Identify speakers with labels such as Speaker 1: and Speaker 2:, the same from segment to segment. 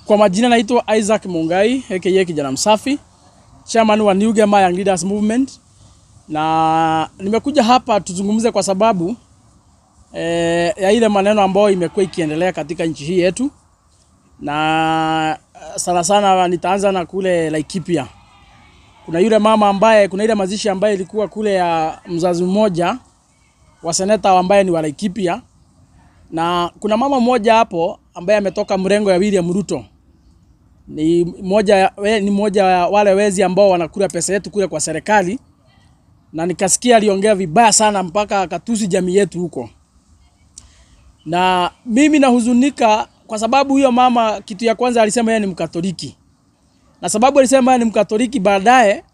Speaker 1: Kwa majina naitwa Isaac Mungai aka Kijana Msafi, chairman wa New Gema Young Leaders Movement, na nimekuja hapa tuzungumze kwa sababu ya ile maneno ambayo imekuwa ikiendelea katika nchi hii yetu, na sana sana nitaanza na kule Laikipia. Kuna yule mama ambaye, kuna ile mazishi ambayo ilikuwa kule ya mzazi mmoja wa seneta ambaye ni wa Laikipia, na kuna mama mmoja hapo ambaye ametoka mrengo ya William Ruto, ni mmoja ya wale wezi ambao wanakula pesa yetu kule kwa serikali, na nikasikia aliongea vibaya sana mpaka akatusi jamii yetu huko, na mimi nahuzunika kwa sababu huyo mama, kitu ya kwanza alisema yeye ni Mkatoliki, na sababu alisema yeye ni Mkatoliki, baadaye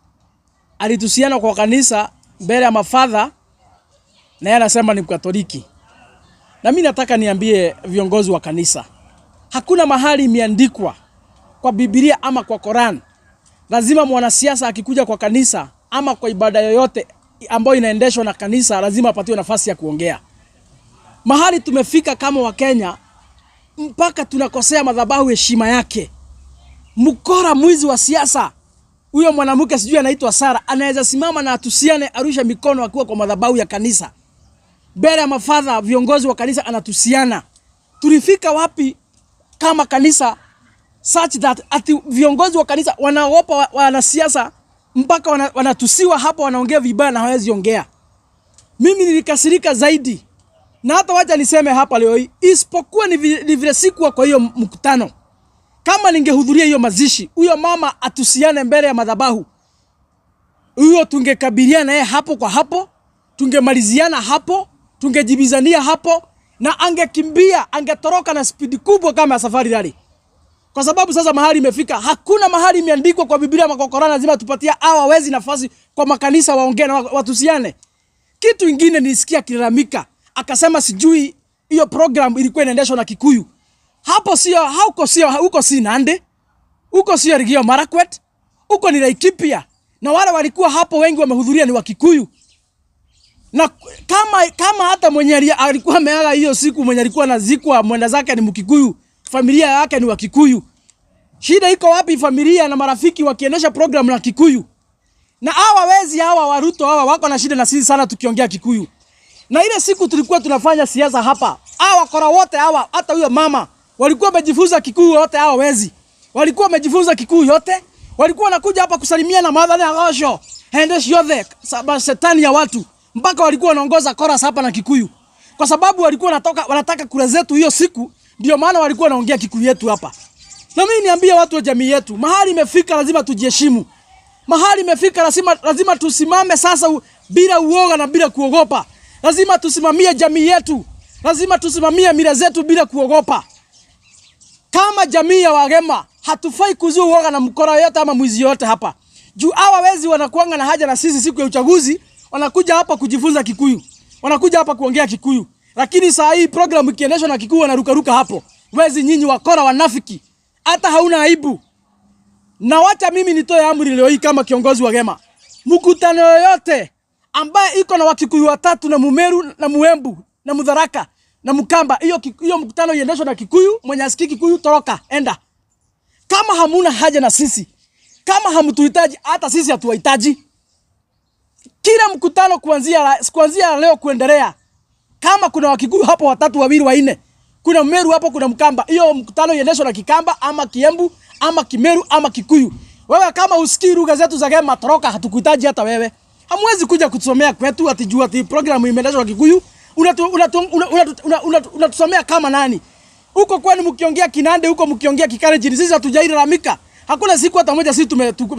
Speaker 1: alitusiana kwa kanisa mbele ya mafadha, na yeye anasema ni Mkatoliki. Na mimi nataka niambie viongozi wa kanisa, hakuna mahali imeandikwa kwa Biblia ama kwa Koran lazima mwanasiasa akikuja kwa kanisa ama kwa ibada yoyote ambayo inaendeshwa na kanisa lazima apatiwe nafasi ya kuongea. Mahali tumefika kama Wakenya mpaka tunakosea madhabahu heshima yake. Mkora mwizi wa siasa huyo mwanamke sijui anaitwa Sara, anaweza simama na atusiane, arusha mikono akiwa kwa madhabahu ya kanisa mbele ya mafadha, viongozi wa kanisa, anatusiana. Tulifika wapi kama kanisa such that ati viongozi wa kanisa wanaogopa wanasiasa mpaka wanatusiwa hapo, wanaongea vibaya na hawezi ongea. Mimi nilikasirika zaidi, na hata wacha niseme hapa leo hii, isipokuwa ni vile sikuwa kwa hiyo mkutano. Kama ningehudhuria hiyo mazishi, huyo mama atusiane mbele ya madhabahu, huyo tungekabiliana naye hapo kwa hapo, tungemaliziana hapo, tungejibizania hapo, na angekimbia, angetoroka na spidi kubwa kama ya Safari Rally. Kwa sababu sasa mahali imefika, hakuna mahali imeandikwa kwa Biblia ama kwa Korani lazima tupatie hawa wezi nafasi kwa makanisa waongee na watusiane. Kitu ingine nilisikia akilalamika, akasema sijui hiyo program ilikuwa inaendeshwa na Kikuyu. Hapo sio, hauko sio, huko si Nandi, huko sio Elgeyo Marakwet, huko ni Laikipia. Na wale walikuwa hapo wengi wamehudhuria ni wa Kikuyu. Na kama hata mwenye alikuwa ameaga hiyo siku, mwenye alikuwa anazikwa mwenda zake ni Mkikuyu, familia yake ni wa Kikuyu. Shida iko wapi familia na marafiki wakiendesha program na Kikuyu? Na hawa wezi hawa wa Ruto hawa wako na shida na sisi sana tukiongea Kikuyu. Na ile siku tulikuwa tunafanya siasa hapa, hawa wakora wote hawa, hata huyo mama walikuwa wamejifunza Kikuyu wote hawa wezi. Walikuwa wamejifunza Kikuyu yote. Walikuwa wanakuja hapa kusalimia na madhani agosho. Hende shiothe shetani ya watu. Mpaka walikuwa wanaongoza chorus hapa na Kikuyu. Kwa sababu walikuwa wanataka kura zetu hiyo siku, ndio maana walikuwa wanaongea Kikuyu yetu hapa. Na mimi niambie watu wa jamii yetu, mahali imefika lazima tujiheshimu. Mahali imefika lazima tusimame sasa bila uoga na bila kuogopa. Lazima tusimamie jamii yetu. Lazima tusimamie mila zetu bila kuogopa. Kama jamii ya Wagema hatufai kuzua uoga na mkora yote ama mwizi yote hapa. Juu hawa wezi wanakuanga na haja na sisi siku ya uchaguzi, wanakuja hapa kujifunza Kikuyu. Wanakuja hapa kuongea Kikuyu. Lakini saa hii program ikiendeshwa na Kikuyu wanarukaruka hapo. Wezi nyinyi wakora wanafiki. Hata hauna aibu. Na wacha mimi nitoe amri leo hii kama kiongozi wa Gema. Mkutano yoyote ambaye iko na Wakikuyu watatu na Mumeru na Muembu na Mudharaka na Mkamba, hiyo mkutano iendeshwe na Kikuyu, mwenye asikii Kikuyu toroka, enda. Kama hamuna haja na sisi, kama hamtuhitaji, hata sisi hatuwahitaji. Kila mkutano kuanzia leo kuendelea, kama kuna Wakikuyu hapo watatu, wawili, wanne, kuna Mmeru hapo, kuna Mkamba, hiyo mkutano iendeshwe na Kikamba ama Kiembu ama Kimeru ama Kikuyu. Wewe kama usikii lugha zetu za Gema, toroka, hatukuhitaji hata wewe. Hamwezi kuja kutusomea kwetu ati juu ati programu imeendeshwa na Kikuyu. Unatusomea kama nani? Huko kwenu mkiongea Kinande, huko mkiongea Kikalenjin, sisi hatujailalamika. Hakuna siku hata moja sisi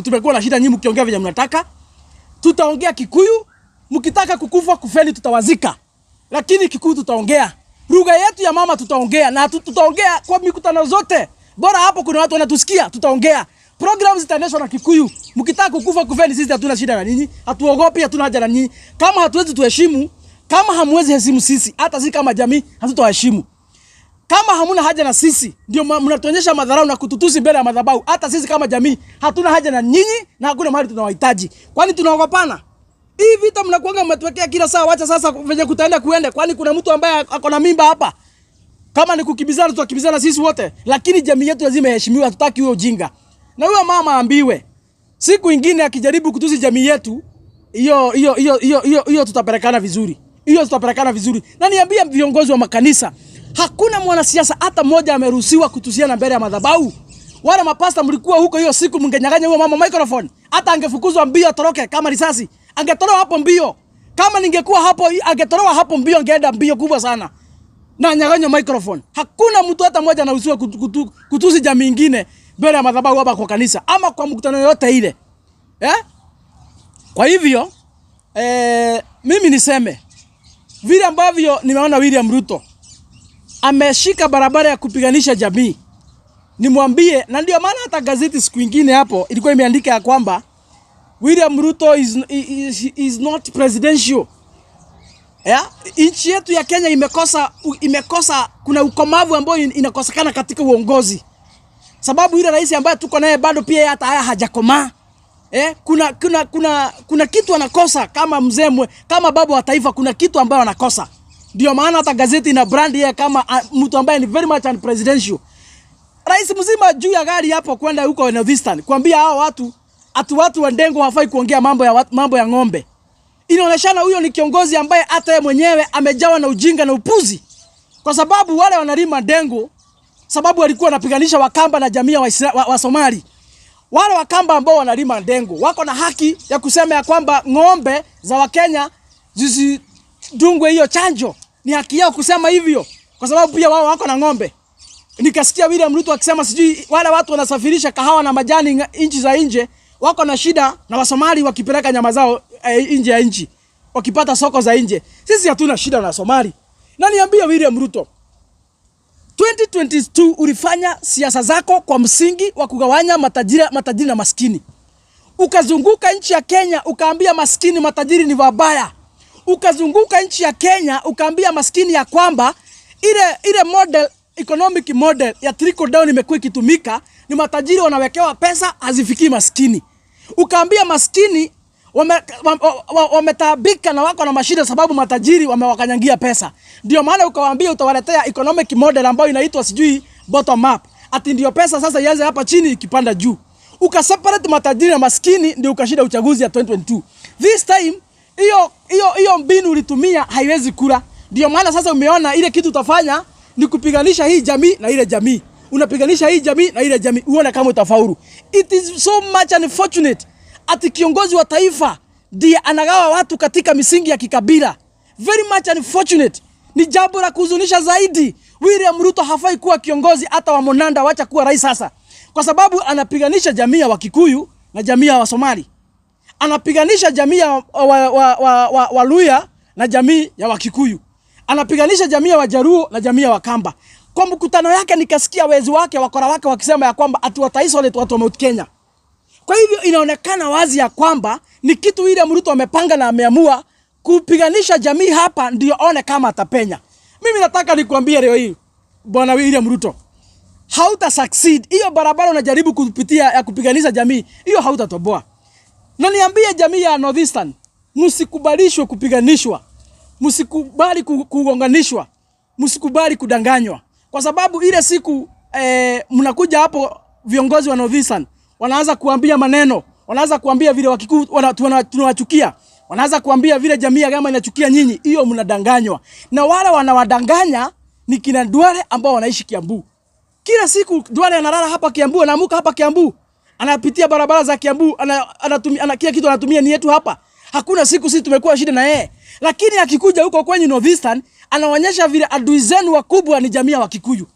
Speaker 1: tumekuwa na shida nyinyi mkiongea vile mnataka. Tutaongea Kikuyu, mkitaka kukufa kufeli tutawazika. Lakini Kikuyu tutaongea. Lugha yetu ya mama tutaongea na tutaongea kwa mikutano zote. Bora hapo kuna watu wanatusikia, tutaongea. Programs zitaendeshwa na Kikuyu. Mkitaka kukufa kufeli, sisi hatuna shida na ninyi. Hatuogopi, hatuna haja na ninyi. Kama hatuwezi tuheshimu, kama hamwezi heshimu sisi, hata sisi kama jamii hatutawaheshimu. Kama hamuna haja na sisi, ndio mnatuonyesha madharau na kututusi mbele ya madhabahu. Hata sisi kama jamii hatuna haja na nyinyi na hakuna mahali tunawahitaji. Kwani tunaogopana? Hii vita mnakuanga mmetuwekea kila saa, wacha sasa venye kutaenda kuende. Kwani kuna mtu ambaye ako na mimba hapa? Kama ni kukimbizana, tutakimbizana sisi wote, lakini jamii yetu lazima iheshimiwe. Hatutaki huyo ujinga. Na huyo mama aambiwe siku ingine akijaribu kutusi jamii yetu, hiyo hiyo hiyo hiyo hiyo hiyo tutapelekana vizuri, hiyo tutapelekana vizuri. Na niambie viongozi wa makanisa, hakuna mwanasiasa hata mmoja ameruhusiwa kutusiana mbele ya madhabahu. Wale mapasta mlikuwa huko hiyo siku, mngenyang'anya huyo mama microphone, hata angefukuzwa mbio atoroke kama risasi, angetolewa hapo mbio. Kama ningekuwa hapo, angetolewa hapo mbio, angeenda mbio kubwa sana na nyang'anywa microphone. Hakuna mtu hata mmoja anaruhusiwa kutusi jamii ingine mbele ya madhabahu hapa kwa kanisa ama kwa mkutano yoyote ile. Eh? Kwa hivyo mimi niseme vile ambavyo nimeona William Ruto ameshika barabara ya kupiganisha jamii, nimwambie, na ndio maana hata gazeti siku ingine hapo ilikuwa imeandika ya kwamba William Ruto is not presidential. Yeah? Nchi yetu ya Kenya imekosa kuna ukomavu ambao inakosekana katika uongozi, sababu yule rais ambaye tuko naye bado pia yeye hata haya hajakomaa. Kuna kitu anakosa kama mzee kama baba wa taifa, kuna kitu ambayo anakosa. Ndio maana hata gazeti ina brand yeye kama mtu ambaye ni very much unpresidential. Rais mzima juu ya gari hapo kwenda huko Northeastern kuambia hao watu ati watu wa Ndengo hawafai kuongea mambo ya ng'ombe. Inaonekana huyo ni kiongozi ambaye hata yeye mwenyewe amejawa na ujinga na upuzi, kwa sababu wale wanalima ndengu, sababu walikuwa wanapiganisha Wakamba na jamii ya wa Somali. Wale Wakamba ambao wanalima ndengu wako na haki ya kusema ya kwamba ng'ombe za Wakenya zisidungwe hiyo chanjo. Ni haki yao kusema hivyo, kwa sababu pia wao wako na ng'ombe. Nikasikia William Ruto akisema sijui wale watu wanasafirisha kahawa na majani nchi za nje wako na shida na Wasomali wakipeleka nyama zao nje ya nchi, wakipata soko za nje. Sisi hatuna shida na Somali. Na niambie William Ruto, 2022 ulifanya siasa zako kwa msingi wa kugawanya matajiri na maskini. Ukazunguka nchi ya Kenya ukaambia maskini matajiri ni wabaya. Ukazunguka nchi ya Kenya ukaambia maskini ya kwamba ile model, economic model ya trickle down imekuwa ikitumika, ni matajiri wanawekewa pesa hazifikii maskini. Ukaambia maskini wametaabika na wako na mashida sababu matajiri wamewakanyangia pesa. Ndio maana ukawaambia utawaletea economic model ambayo inaitwa sijui bottom up. Ati ndio pesa sasa ianze hapa chini ikipanda juu. Ukaseparate matajiri na maskini, ndio ukashinda uchaguzi ya 2022. This time hiyo mbinu ulitumia haiwezi kula. Ndio maana sasa umeona ile kitu utafanya ni kupiganisha hii jamii na ile jamii. Unapiganisha hii jamii na ile jamii, uone kama utafaulu. It is so much unfortunate ati kiongozi wa taifa ndiye anagawa watu katika misingi ya kikabila. Very much unfortunate. Ni jambo la kuhuzunisha zaidi. William Ruto hafai kuwa kiongozi hata wa Monanda, wacha kuwa rais sasa, kwa sababu anapiganisha jamii ya Wakikuyu na jamii ya Wasomali, anapiganisha jamii ya wa Luhya na jamii ya Wakikuyu, anapiganisha jamii ya Wajaluo na jamii ya Wakamba. Kwa mkutano yake nikasikia wezi wake, wakora wake wakisema ya kwamba ati wataisolate watu wa Mount Kenya. Kwa hivyo inaonekana wazi ya kwamba ni kitu William Ruto amepanga na ameamua kupiganisha jamii hapa ndio aone kama atapenya. Mimi nataka nikuambie leo hii Bwana William Ruto, hauta succeed. Hiyo barabara unajaribu kupitia ya kupiganisha jamii, hiyo hautatoboa. Na niambie jamii ya Northeastern, msikubalishwe kupiganishwa, msikubali kugonganishwa, msikubali kudanganywa, kwa sababu ile siku mnakuja hapo, viongozi wa Northeastern wanaanza kuambia maneno, wanaanza kuambia vile Wakikuyu tunawachukia, wanaanza kuambia vile jamii ya Gama inachukia nyinyi. Hiyo mnadanganywa, na wale wanawadanganya ni kina Duale ambao wanaishi Kiambu. Kila siku Duale analala hapa Kiambu, anaamuka hapa Kiambu, anapitia barabara za Kiambu, kila kitu anatumia ni yetu hapa. Hakuna siku sisi tumekuwa shida na yeye. Lakini akikuja huko kwenye Northeastern anaonyesha vile adui zenu wakubwa ni jamii ya Wakikuyu.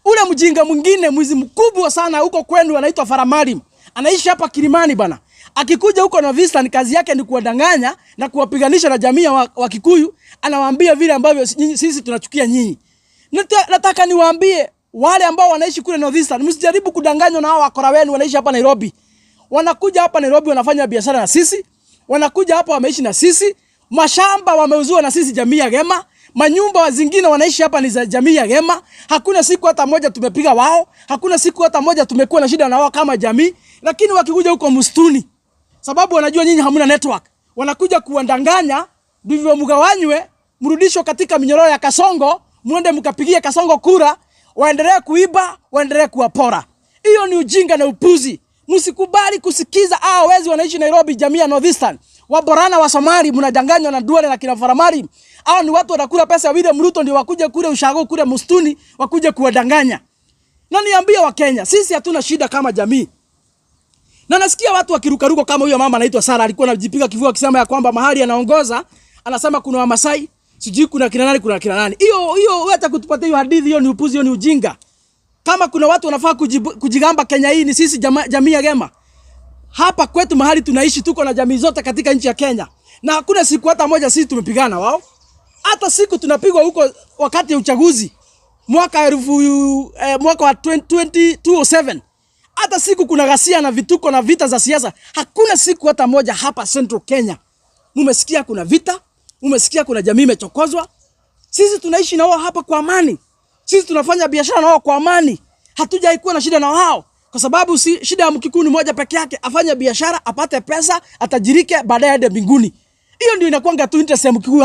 Speaker 1: Ule mjinga mwingine mwizi mkubwa sana huko kwenu anaitwa Faramarim, anaishi hapa Kilimani bana. Akikuja huko Northeastern kazi yake ni kuwadanganya na kuwapiganisha na jamii ya Wakikuyu, anawaambia vile ambavyo sisi tunachukia nyinyi. Nataka niwaambie wale ambao wanaishi kule Northeastern, msijaribu kudanganywa na hao wakora wenu wanaishi hapa Nairobi. Wanakuja hapa Nairobi wanafanya biashara na sisi, wanakuja hapa wameishi na sisi, mashamba wameuziwa na sisi jamii ya Gema, manyumba zingine wanaishi hapa ni za jamii ya Gema. Hakuna siku hata moja tumepiga wao, hakuna siku hata moja tumekuwa na shida na wao kama jamii. Lakini wakikuja huko msituni, sababu wanajua nyinyi hamna network, wanakuja kuwadanganya ndivyo mgawanywe, mrudishwe katika minyororo ya Kasongo, Muende mkapigie Kasongo kura, waendelee kuiba, waendelee kuwapora. Hiyo ni ujinga na upuzi. Msikubali kusikiza hao wezi wanaishi Nairobi, jamii ya Northeastern. Waborana wa Somali mnadanganywa na Duale na kina Faramari. Hao ni watu watakula pesa ya William Ruto ndio wakuje kule ushago kule msituni wakuje kuwadanganya. Na niambie Wakenya, sisi hatuna shida kama jamii. Na nasikia watu wakirukaruka kama huyo mama anaitwa Sara alikuwa anajipiga kifua akisema ya kwamba mahali anaongoza anasema kuna Wamasai, sijui kuna kina nani, kuna kina nani. Hiyo hiyo hata kutupatia hiyo hadithi hiyo ni upuzi, hiyo ni ujinga. Kama kuna watu wanafaa kujigamba Kenya hii ni sisi jamii ya Gema. Hapa kwetu mahali tunaishi tuko na jamii zote katika nchi ya Kenya. Na hakuna siku hata moja sisi tumepigana wao. Hata siku tunapigwa huko wakati ya uchaguzi mwaka wa 2007. Hata siku kuna ghasia na vituko na vita za siasa. Hakuna siku hata moja hapa Central Kenya. Mumesikia kuna vita, mumesikia kuna jamii imechokozwa. Sisi tunaishi na wao hapa kwa amani. Sisi tunafanya biashara na wao kwa amani. Hatujai kuwa na shida na wao. Kwa sababu si, shida ya Mkikuyu ni moja peke yake, afanye biashara, apate pesa, atajirike, baadaye aende mbinguni. Hiyo ndio inakuanga tu interest ya Mkikuyu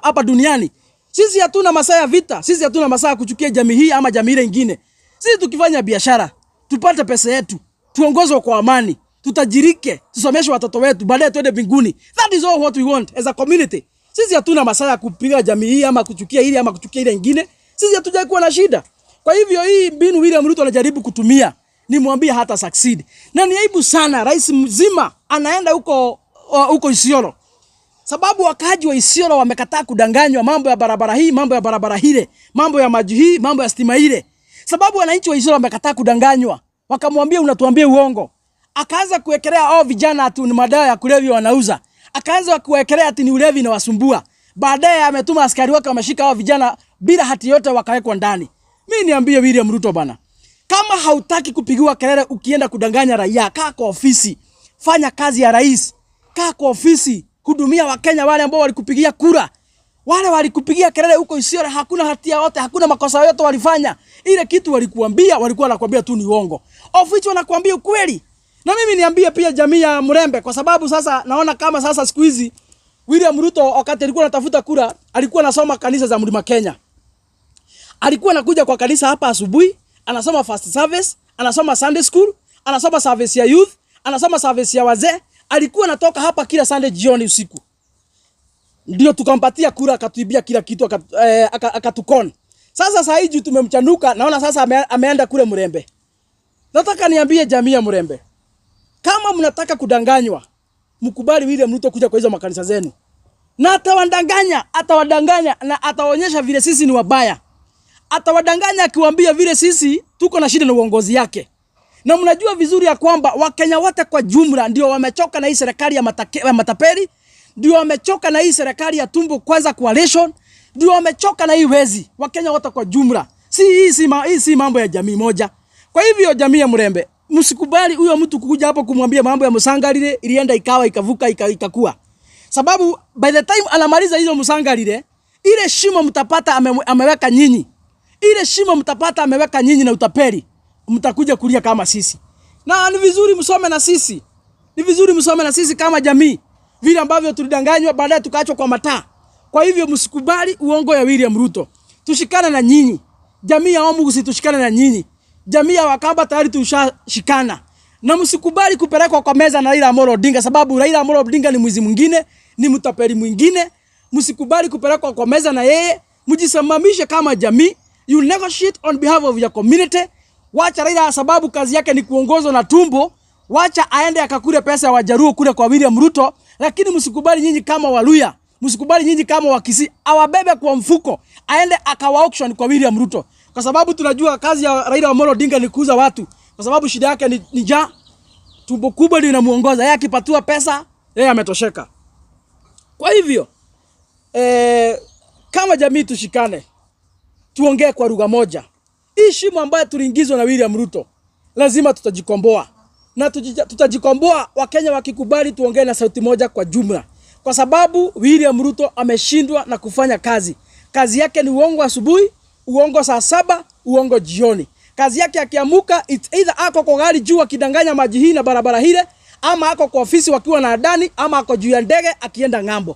Speaker 1: hapa duniani. Sisi hatuna masaa ya vita, sisi hatuna masaa ya kuchukia jamii hii ama jamii ile ingine. Sisi tukifanya biashara, tupate pesa yetu, tuongozwe kwa amani, tutajirike, tusomeshe watoto wetu, baadaye tuende mbinguni. That is all what we want as a community. Sisi hatuna masaa ya kupiga jamii hii ama kuchukia ile ama kuchukia ile ingine. Sisi hatujai kuwa na shida. Kwa hivyo hii mbinu William Ruto anajaribu kutumia, nimwambie hata succeed. Na ni aibu sana rais mzima anaenda huko Isiolo. Sababu wakaaji wa Isiolo wamekataa kudanganywa mambo ya barabara hii, mambo ya barabara ile, mambo ya maji hii, mambo ya stima ile. Sababu wananchi wa Isiolo wamekataa kudanganywa. Wakamwambia unatuambia uongo. Akaanza kuwekelea hao vijana ati ni madawa ya kulevya wanauza. Akaanza kuwekelea ati ni ulevi na wasumbua. Baadaye ametuma askari wake wameshika hao vijana bila hati yote wakawekwa ndani. Mimi niambie William Ruto bana. Kama hautaki kupigiwa kelele ukienda kudanganya raia, kaa kwa ofisi. Fanya kazi ya rais. Kaa kwa ofisi, hudumia Wakenya wale ambao walikupigia kura. Wale walikupigia kelele huko Isiolo hakuna hatia yote, hakuna makosa yote walifanya. Ile kitu walikuambia, walikuwa wanakuambia tu ni uongo. Of which wanakuambia ukweli. Na mimi niambie pia jamii ya Murembe kwa sababu sasa naona kama sasa siku hizi William Ruto wakati alikuwa anatafuta kura, alikuwa anasoma kanisa za Mlima Kenya. Alikuwa anakuja kwa kanisa hapa asubuhi, anasoma first service, anasoma Sunday school, anasoma service ya youth, anasoma service ya wazee. Alikuwa anatoka hapa kila Sunday jioni usiku. Ndio tukampatia kura, akatuibia kila kitu, akatukon. Sasa saa hii juu tumemchanuka, naona sasa ameenda kule Murembe. Nataka niambie jamii ya Murembe, kama mnataka kudanganywa, mkubali William Ruto kuja kwa hizo makanisa zenu. Na atawadanganya, atawadanganya na ataonyesha vile sisi ni wabaya. Atawadanganya akiwaambia vile sisi tuko na shida na uongozi yake. Na mnajua vizuri ya kwamba Wakenya wote kwa jumla ndio wamechoka na hii serikali ya matapeli, ndio wamechoka na hii serikali ya tumbo kwanza coalition, ndio wamechoka na hii wezi. Wakenya wote kwa jumla. Si hii si, ma, hii si mambo ya jamii moja. Kwa hivyo jamii ya Murembe, msikubali huyo mtu kukuja hapo kumwambia mambo ya Musangalile ilienda ikawa ikavuka ikakua. Sababu by the time anamaliza hizo Musangalile, ile shimo mtapata ameweka nyinyi. Ile shimo mtapata ameweka nyinyi na utapeli. Mtakuja kulia kama sisi. Na ni vizuri msome na sisi. Ni vizuri msome na sisi kama jamii. Vile ambavyo tulidanganywa baadaye tukaachwa kwa mataa. Kwa hivyo msikubali uongo ya William Ruto. Tushikane na nyinyi. Jamii ya Omugusi tushikane na nyinyi. Jamii ya Wakamba tayari tushashikana. Na msikubali kupelekwa kwa meza na Raila Amolo Odinga, sababu Raila Amolo Odinga ni mwizi mwingine, ni mtapeli mwingine. Msikubali kupelekwa kwa meza na yeye. Mjisimamishe kama jamii. You negotiate on behalf of your community. Wacha Raila, sababu kazi yake ni kuongozwa na tumbo. Wacha aende akakule pesa ya Wajaruo kule kwa William Ruto, lakini msikubali nyinyi kama Waluya, msikubali nyinyi kama Wakisii awabebe kwa mfuko aende akawa auction kwa William Ruto, kwa sababu tunajua kazi ya Raila Amolo Odinga ni kuuza watu, kwa sababu shida yake ni njaa. Tumbo kubwa ndio inamuongoza yeye, akipatiwa pesa yeye ametosheka. Kwa hivyo kama jamii tushikane, tuongee kwa lugha moja. Hii shimo ambayo tuliingizwa na William Ruto lazima tutajikomboa, na tutajikomboa Wakenya wakikubali tuongee na sauti moja kwa jumla, kwa sababu William Ruto ameshindwa na kufanya kazi. Kazi yake ni uongo asubuhi, uongo saa 7, uongo jioni. Kazi yake akiamuka, it's either ako kwa gari juu akidanganya maji hii na barabara hile, ama ako kwa ofisi wakiwa na Adani, ama ako juu ya ndege akienda ng'ambo.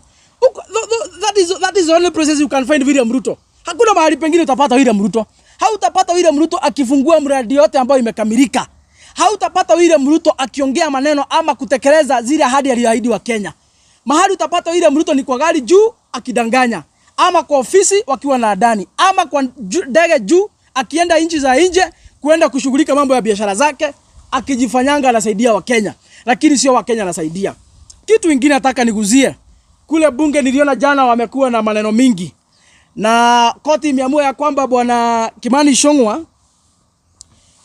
Speaker 1: That is the only process you can find William Ruto. Hakuna mahali pengine utapata William Ruto. Hautapata William Ruto akifungua mradi yote ambayo imekamilika. Hautapata William Ruto akiongea maneno ama kutekeleza zile ahadi aliyoahidi wa Kenya. Mahali utapata William Ruto ni kwa gari juu akidanganya, ama kwa ofisi wakiwa na Adani, ama kwa ndege juu akienda nchi za nje kuenda kushughulika mambo ya biashara zake, akijifanyanga anasaidia Wakenya, lakini sio Wakenya anasaidia. Kitu ingine nataka niguzie, kule bunge niliona jana wamekuwa na maneno mingi, na koti imeamua ya kwamba bwana Kimani Ichung'wah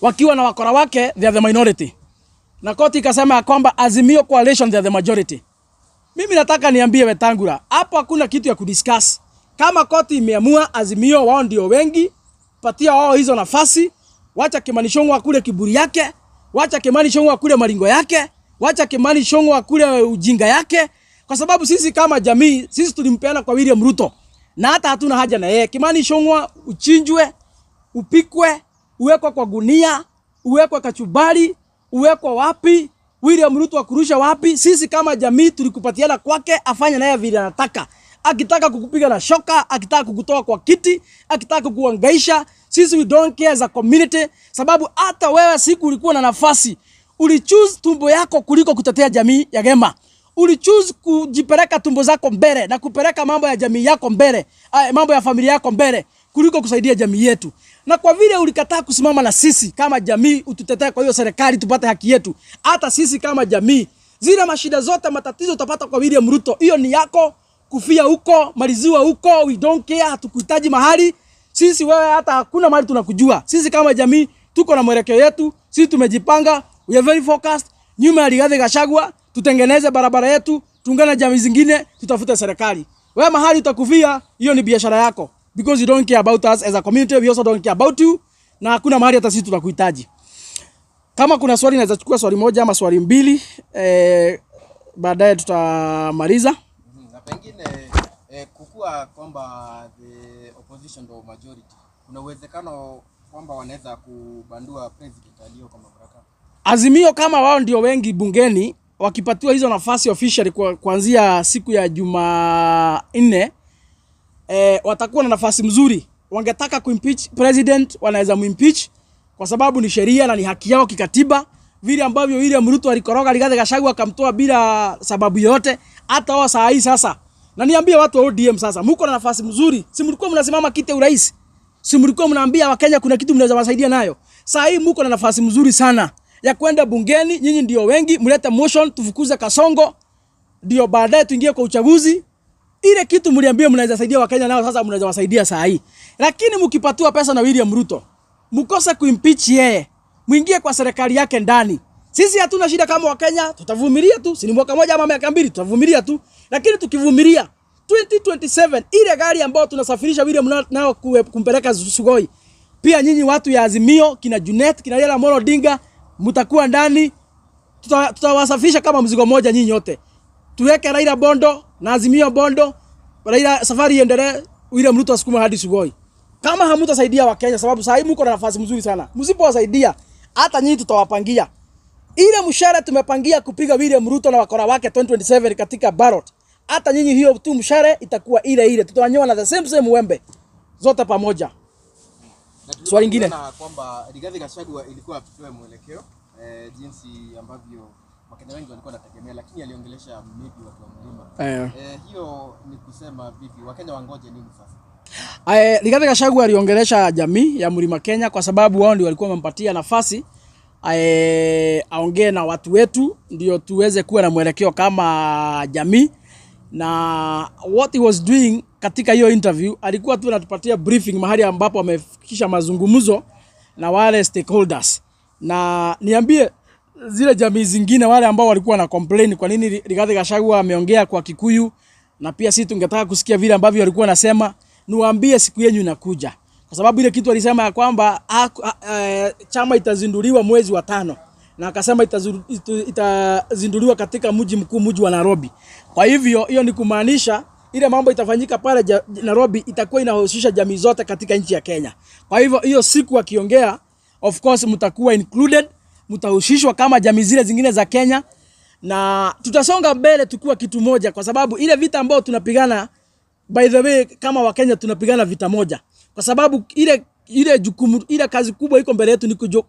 Speaker 1: wakiwa na wakora wake, they are the minority, na koti ikasema ya kwamba Azimio Coalition, they are the majority. Mimi nataka niambie Wetangula, hapo hakuna kitu ya kudiscuss. Kama koti imeamua Azimio wao ndio wengi, patia wao hizo nafasi, wacha Kimani Ichung'wah akule kiburi yake, wacha Kimani Ichung'wah akule maringo yake, wacha Kimani Ichung'wah akule ujinga yake, kwa sababu sisi kama jamii, sisi tulimpeana kwa William Ruto na hata hatuna haja na yeye. Kimani Ichung'wah uchinjwe, upikwe, uwekwe kwa gunia, uwekwe kachumbari, uwekwe wapi, William Ruto akurusha wapi? Sisi kama jamii tulikupatiana kwake, afanye naye vile anataka. Akitaka kukupiga na shoka, akitaka kukutoa kwa kiti, akitaka kukuangaisha, sisi we don't care as a community, sababu hata wewe siku ulikuwa na nafasi, ulichoose tumbo yako kuliko kutetea jamii ya Gema. Ulichoose kujipeleka tumbo zako mbele na kupeleka mambo ya jamii yako mbele, mambo ya familia yako mbele kuliko kusaidia jamii yetu. Na kwa vile ulikataa kusimama na sisi kama jamii ututetee kwa hiyo serikali tupate haki yetu, hata sisi kama jamii, zile mashida zote matatizo utapata kwa William Ruto, hiyo ni yako, kufia huko, maliziwa huko, we don't care, hatukuhitaji mahali. Sisi wewe hata hakuna mahali tunakujua. Sisi kama jamii tuko na mwelekeo yetu, sisi tumejipanga, we are very focused. Nyuma ya Rigathi Gachagua tutengeneze barabara yetu, tuungane na jamii zingine, tutafute serikali. Wewe mahali utakufia, hiyo ni biashara yako, because you don't care about us as a community, we also don't care about you, na hakuna mahali hata sisi tutakuhitaji. Kama kuna swali naweza chukua swali moja ama swali mbili, baadaye tutamaliza.
Speaker 2: Na pengine kukua kwamba the opposition ndo majority, kuna uwezekano kwamba wanaweza kubandua president aliyo kwa mamlaka?
Speaker 1: Azimio kama wao ndio wengi bungeni, wakipatiwa hizo nafasi officially kuanzia siku ya Jumanne, watakuwa na nafasi mzuri. Wangetaka kuimpeach president, wanaweza muimpeach kwa sababu ni sheria na ni haki yao kikatiba. Vile ambavyo William Ruto alikoroga Rigathi Gachagua akamtoa bila sababu yoyote, hata wao saa hii sasa. Na niambie watu wa ODM sasa, mko na nafasi mzuri. Si mlikuwa mnasimama kiti ya urais? Si mlikuwa mnaambia Wakenya kuna kitu mnaweza wasaidia nayo? Saa hii mko na nafasi mzuri sana ya kwenda bungeni, nyinyi ndio wengi, mlete motion tufukuze Kasongo, ndio baadaye tuingie kwa uchaguzi. Ile kitu mliambia mnaweza saidia Wakenya nao sasa mnaweza wasaidia saa hii. Lakini mkipatiwa pesa na William Ruto, mkose kuimpeach yeye, muingie kwa serikali yake ndani. Sisi hatuna shida kama Wakenya, tutavumilia tu, si ni mwaka moja ama miaka 2, tutavumilia tu. Lakini tukivumilia 2027 ile gari ambayo tunasafirisha William nao kumpeleka Sugoi, pia nyinyi watu ya Azimio, kina Junet, kina Raila Amolo Odinga, mtakuwa ndani, tutawasafirisha kama mzigo moja nyinyi yote. Tuweke Raila Bondo na Azimio Bondo, Raila safari iendelee, William Ruto asukume hadi Sugoi. Kama hamutasaidia Wakenya, sababu sasa hivi mko na nafasi mzuri sana. Msipowasaidia, hata nyinyi tutawapangia. Ile mshahara tumepangia kupiga William Ruto na wakora wake 2027 katika ballot. Hata nyinyi hiyo tu mshahara itakuwa ile ile. Tutawanyoa na the same same wembe. Zote pamoja.
Speaker 2: Na tulikuwa
Speaker 1: Swali lingine.
Speaker 2: tunaona kwamba Rigathi Gachagua ilikuwa apewe mwelekeo, jinsi ambavyo Wakenya wengi walikuwa wanategemea, lakini aliongelesha maybe watu wa mlima. Hiyo ni kusema vipi? Wakenya wangoje nini sasa?
Speaker 1: Rigathi Gachagua aliongelesha jamii ya Mlima Kenya kwa sababu wao ndio walikuwa wamempatia nafasi aongee na watu wetu ndio tuweze kuwa na mwelekeo kama jamii. Na what he was doing katika hiyo interview, alikuwa tu anatupatia briefing mahali ambapo amefikisha mazungumzo na wale stakeholders. Na niambie zile jamii zingine wale ambao walikuwa na complain kwa nini Rigathi Gachagua ameongea kwa Kikuyu, na pia sisi tungetaka kusikia vile ambavyo walikuwa wanasema. Niwaambie siku yenu inakuja, kwa sababu ile kitu alisema ya kwamba chama itazinduliwa mwezi wa 5, na akasema itazinduliwa katika mji mkuu, mji wa Nairobi. Kwa hivyo hiyo ni kumaanisha ile mambo itafanyika pale Nairobi itakuwa inahusisha jamii zote katika nchi ya Kenya. Kwa hivyo hiyo siku akiongea, of course mtakuwa included, mtahusishwa kama jamii zile zingine za Kenya, na tutasonga mbele tukiwa kitu moja, kwa sababu ile vita ambayo tunapigana By the way, kama Wakenya tunapigana vita moja, kwa sababu ile jukumu, ile kazi kubwa iko mbele yetu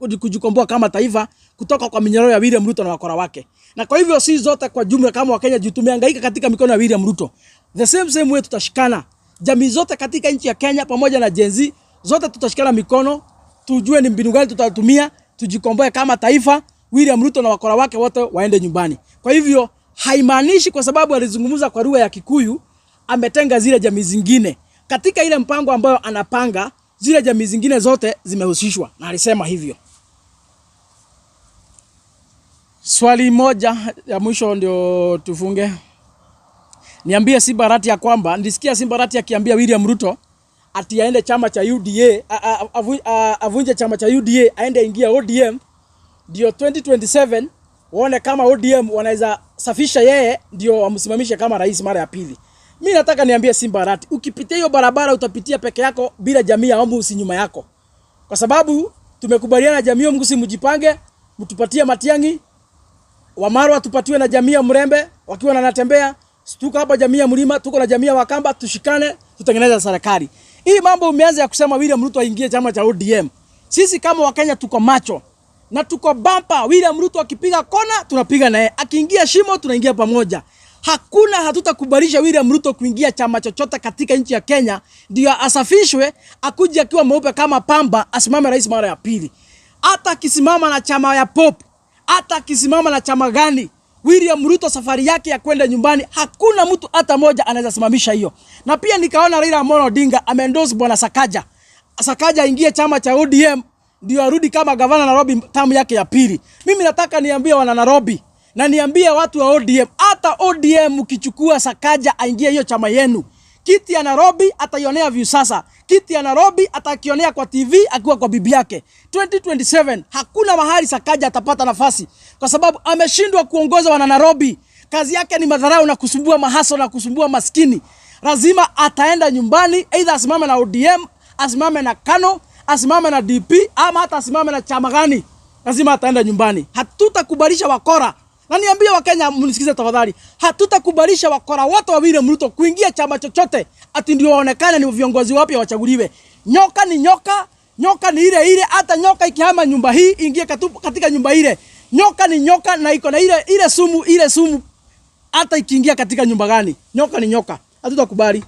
Speaker 1: ni kujikomboa kama taifa kutoka kwa minyororo ya William Ruto na wakora wake. Na kwa hivyo sisi zote kwa jumla kama Wakenya juu tumehangaika katika mikono ya William Ruto. The same same way tutashikana. Jamii zote katika nchi ya Kenya pamoja na Gen Z zote tutashikana mikono, tujue ni mbinu gani tutatumia tujikomboe kama taifa. William Ruto na wakora wake wote waende nyumbani. Kwa hivyo haimaanishi kwa sababu alizungumza kwa lugha ya Kikuyu ametenga zile jamii zingine. Katika ile mpango ambayo anapanga, zile jamii zingine zote zimehusishwa, na alisema hivyo. Swali moja ya mwisho ndio tufunge. Niambie Simba Arati ya kwamba nilisikia Simba Arati akiambia William Ruto ati aende chama cha UDA, avunje chama cha UDA aende ingia ODM ndio 2027 waone kama ODM wanaweza safisha yeye ndio wamsimamishe kama rais mara ya pili. Mimi nataka niambie Simba Arati, ukipitia hiyo barabara utapitia peke yako bila jamii ya Ombusi nyuma yako. Kwa sababu tumekubaliana jamii ya Ombusi mjipange, mtupatie Matiang'i, Wamarwa tupatiwe na jamii ya Mrembe wakiwa na Natembea, tuko hapa jamii ya Mlima, tuko na jamii ya Wakamba, tushikane tutengeneze serikali. Hii mambo umeanza ya kusema William Ruto aingie chama cha ODM. Sisi kama Wakenya tuko macho na tuko bampa. William Ruto akipiga kona tunapiga naye, akiingia shimo tunaingia pamoja. Hakuna, hatutakubalisha William Ruto kuingia chama chochote katika nchi ya Kenya ndio asafishwe akuje akiwa mweupe kama pamba asimame rais mara ya pili. Hata akisimama na chama ya Pop, hata akisimama na chama gani, William Ruto safari yake ya kwenda nyumbani hakuna mtu hata moja anaweza simamisha hiyo. Na pia nikaona Raila Amolo Odinga ameendorse bwana Sakaja. Sakaja aingie chama cha ODM ndio arudi kama gavana Nairobi tamu yake ya pili. Mimi nataka niambie wana Nairobi na niambie watu wa ODM, hata ODM mkichukua Sakaja aingie hiyo chama yenu, kiti ya Nairobi ataionea Viusasa, kiti ya Nairobi atakionea kwa TV akiwa kwa bibi yake. 2027 hakuna mahali Sakaja atapata nafasi, kwa sababu ameshindwa kuongoza wana Nairobi. Kazi yake ni madharau na kusumbua mahaso na kusumbua maskini. Lazima ataenda nyumbani, aidha asimame na ODM, asimame na KANU, asimame na DP ama hata asimame na chama gani, lazima ataenda nyumbani. Hatutakubalisha wakora. Na niambie Wakenya, mnisikize tafadhali, hatutakubalisha wakora wote wa William Ruto kuingia chama chochote ati ndio waonekane ni viongozi wapya wachaguliwe. Nyoka ni nyoka, nyoka ni ile ile. Hata nyoka ikihama nyumba hii ingie katika nyumba ile, nyoka ni nyoka na iko na ile ile sumu, ile sumu hata ikiingia katika nyumba gani, nyoka ni nyoka. Hatutakubali.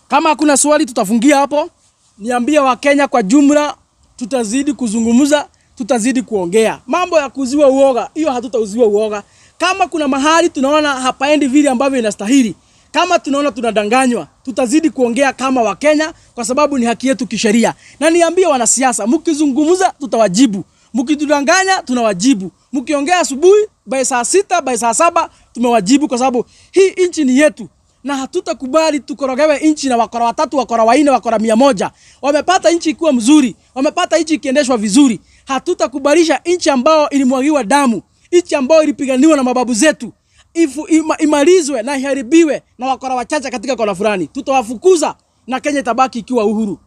Speaker 1: Kama hakuna swali tutafungia hapo. Niambie Wakenya kwa jumla, tutazidi kuzungumza, tutazidi kuongea. Mambo ya kuuziwa uoga, hiyo hatutauziwa uoga. Kama kuna mahali tunaona hapaendi vile ambavyo inastahili, kama tunaona tunadanganywa, tutazidi kuongea kama Wakenya kwa sababu ni haki yetu kisheria. Na niambie wanasiasa, mkizungumza tutawajibu, mkitudanganya tunawajibu, mkiongea asubuhi by saa 6 by saa 7 tumewajibu, kwa sababu hii nchi ni yetu na hatutakubali tukorogewe nchi na wakora watatu, wakora wanne, wakora 100. Wamepata nchi ikiwa mzuri, wamepata nchi ikiendeshwa vizuri. Hatutakubalisha nchi ambayo ilimwagiwa damu, nchi ambayo ilipiganiwa na mababu zetu imalizwe na iharibiwe na wakora wachache katika kona fulani. Tutawafukuza na Kenya itabaki ikiwa uhuru.